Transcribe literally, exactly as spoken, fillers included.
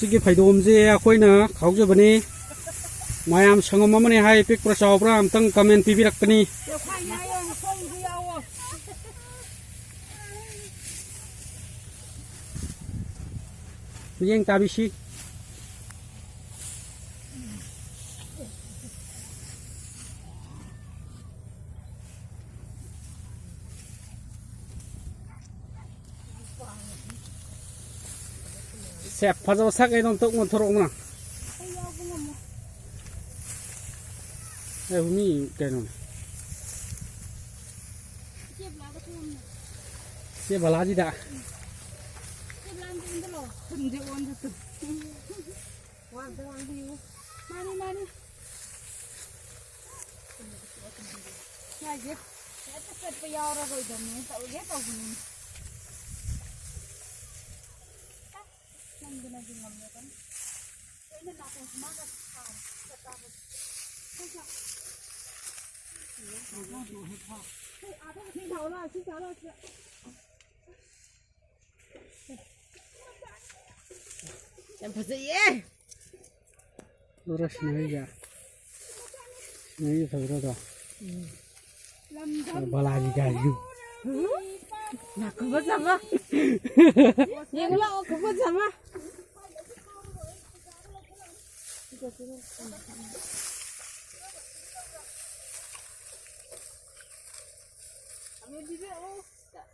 ꯁꯤꯒꯤ ꯐꯩꯗꯣꯝꯁꯦ ꯑꯩꯈꯣꯏꯅ ꯈꯥꯎꯖꯕꯅꯤ꯫ ꯃꯌꯥꯝ ꯁꯪꯒꯣꯝ ꯑꯃꯅꯤ ꯍꯥꯏ, ꯄꯤꯛꯄ꯭ꯔꯥ ꯆꯥꯎꯕ꯭ꯔꯥ ꯑꯝꯇꯪ comment ꯄꯤꯕꯤꯔꯛꯀꯅꯤ꯫ ꯃꯤꯠꯌꯦꯡ ꯇꯥꯕꯤꯁꯤ꯫ ꯁꯦ, ꯐꯖꯕ ꯁꯛ ꯑꯩꯗꯣ ꯑꯝꯇ ꯑꯣꯟꯊꯣꯔꯛꯎꯅ꯫ ꯑꯦ, ꯃꯤ ꯀꯩꯅꯣꯅꯦ꯫ ꯆꯦ ꯕꯂꯥꯖꯤꯗ꯫ ꯃꯥꯅꯤ, ꯃꯥꯅꯤ꯫ ꯁ꯭ꯋꯥꯏꯁꯦ ꯍꯦꯛꯇ ꯆꯠꯄ ꯌꯥꯎꯔꯔꯣꯏꯗꯕꯅꯦ, ꯇꯧꯒꯦ ꯇꯧꯕꯅꯤ꯫ ꯅꯪꯗꯨꯅꯗꯤ ꯉꯝꯃꯦꯗꯅ꯫ ꯂꯣꯏꯅ ꯅꯥꯀꯣꯡꯁꯤ ꯃꯥꯒ ꯊꯥꯔꯦ꯫ ꯆꯠꯄ꯫ ꯁꯤ ꯊꯥꯎ ꯂꯥꯎ, ꯁꯤ ꯊꯥꯎ ꯂꯥꯎ, ꯁꯤꯗ꯫ ꯌꯥꯝ ꯐꯖꯩꯌꯦ꯫ ꯂꯣꯔꯁ ꯅꯣꯏꯒ ꯅꯣꯏꯒꯤ ꯐꯖꯔꯗ꯭ꯔꯣ? ꯕꯂꯥꯒꯤ ꯒꯥꯔꯤꯗꯨ꯫ ꯂꯥꯛ ꯈꯨꯐꯖ ꯑꯃ꯫ ꯌꯦꯡꯉꯨ ꯂꯥꯛꯑꯣ, ꯈꯨꯐꯖ ꯑꯃ꯫